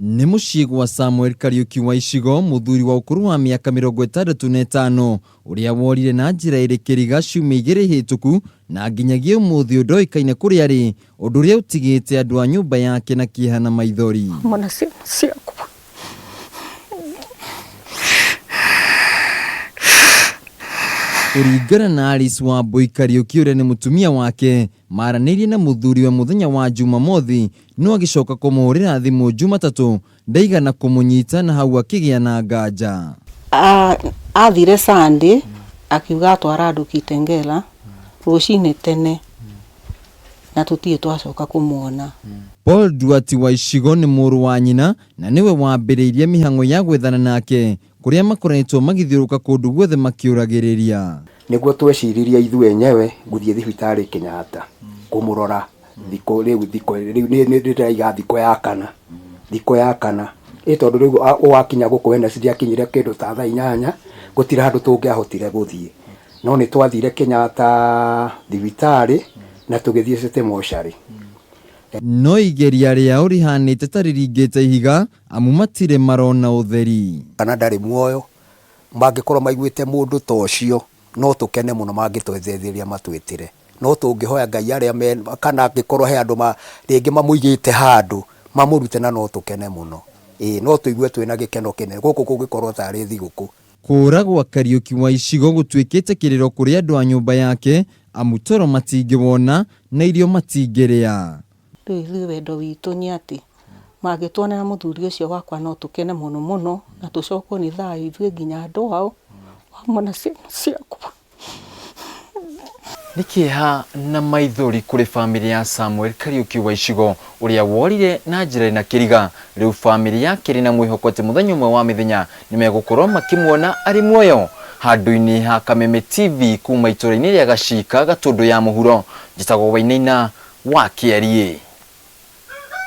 Nĩ mũciĩ gwa Samuel Kariuki wa Icigo, mũthuri wa ũkũrũ wa mĩaka 65 ũrĩa worire na njĩra ĩrĩ kĩriga ciumia igĩrĩ hĩtũku na nginyagia ũmũthĩ ũyũ ndoĩkaine kũrĩa arĩ, ũndũ ũrĩa ũtigĩte andũ a nyũmba yake na kĩeha na maithori. Hamwe na ciana ciakwa. Kũringana na Alice Wambui Kariuki ũrĩa nĩ mũtumia wake, maranĩirie na mũthuriwe mũthenya wa Jumamothi no agĩcoka kũmũhũrĩra thimũ Jumatatũ ndaigana kũmũnyita na hau akĩgĩa na nganja. Athire Sunday akiuga atwara andũ Kitengela rũcinĩ tene na tũtirĩ twacoka kũmuona. Paul Nduati wa Icigo nĩ mũrũ wa nyina na nĩwe wambĩrĩirie mĩhang'o ya gwethana nake kũrĩa makoretwo magĩthiũrũrũka kũndũ guothe makĩũragĩrĩria. Nĩguo tweciririe ithuĩ enyewe gũthiĩ thibitarĩ Kenyatta kũmũrora thikũ rĩu thikũ rĩu nĩ ndĩraiga thikũ ya kana thikũ ya kana ĩ tondũ rĩu wakinya gũkũ Wednesday akinyire kĩndũ ta thaa inyanya gũtirĩ handũ tũngĩahotire gũthiĩ no nĩ twathire Kenyatta thibitarĩ na tũgĩthiĩ City Mortuary. No igeria rĩao rĩhanĩte ta rĩringĩte ihiga amu matirĩ marona ũtheri. Kana ndarĩ muoyo, mangĩkorwo maiguĩte mũndũ ta ũcio no tũkene mũno mangĩtwethetheria matwĩtĩre. No tũngĩhoya Ngai arĩa me, kana angĩkorwo he andũ rĩngĩ mamũigĩte handũ mamũrute na no tũkene mũno. Ĩĩ no tũigue twĩna gĩkeno kĩnene gũkũ kũngĩkorwo tarĩ thigũkũ. Kũũra gwa Kariuki wa Icigo gũtuĩkĩte kĩrĩro kũrĩ andũ a nyũmba yake amu toro matingĩwona na irio matingĩrĩa. Rĩu ithuĩ wendo witũ nĩ atĩ mangĩtuonera mũthuri ũcio wakwa no tũkene mũno mũno na tũcokwo nĩ thayũ ithuĩ nginya andũ ao hamwe na ciana ciakwa. Nĩ kĩeha na maithori kũrĩ famĩlĩ ya Samuel Kariuki wa Icigo ũrĩa worire na njĩra ĩna kĩriga. Rĩu famĩlĩ yake ĩrĩ na mwĩhoko atĩ mũthenya ũmwe wa mĩthenya nĩ megũkorwo makĩmuona arĩ muoyo. Handũ-inĩ ha Kameme TV kuma itũra-inĩ rĩa Gacika, Gatũndũ ya Mũhuro, njĩtagwo Wainaina wa Kĩariĩ.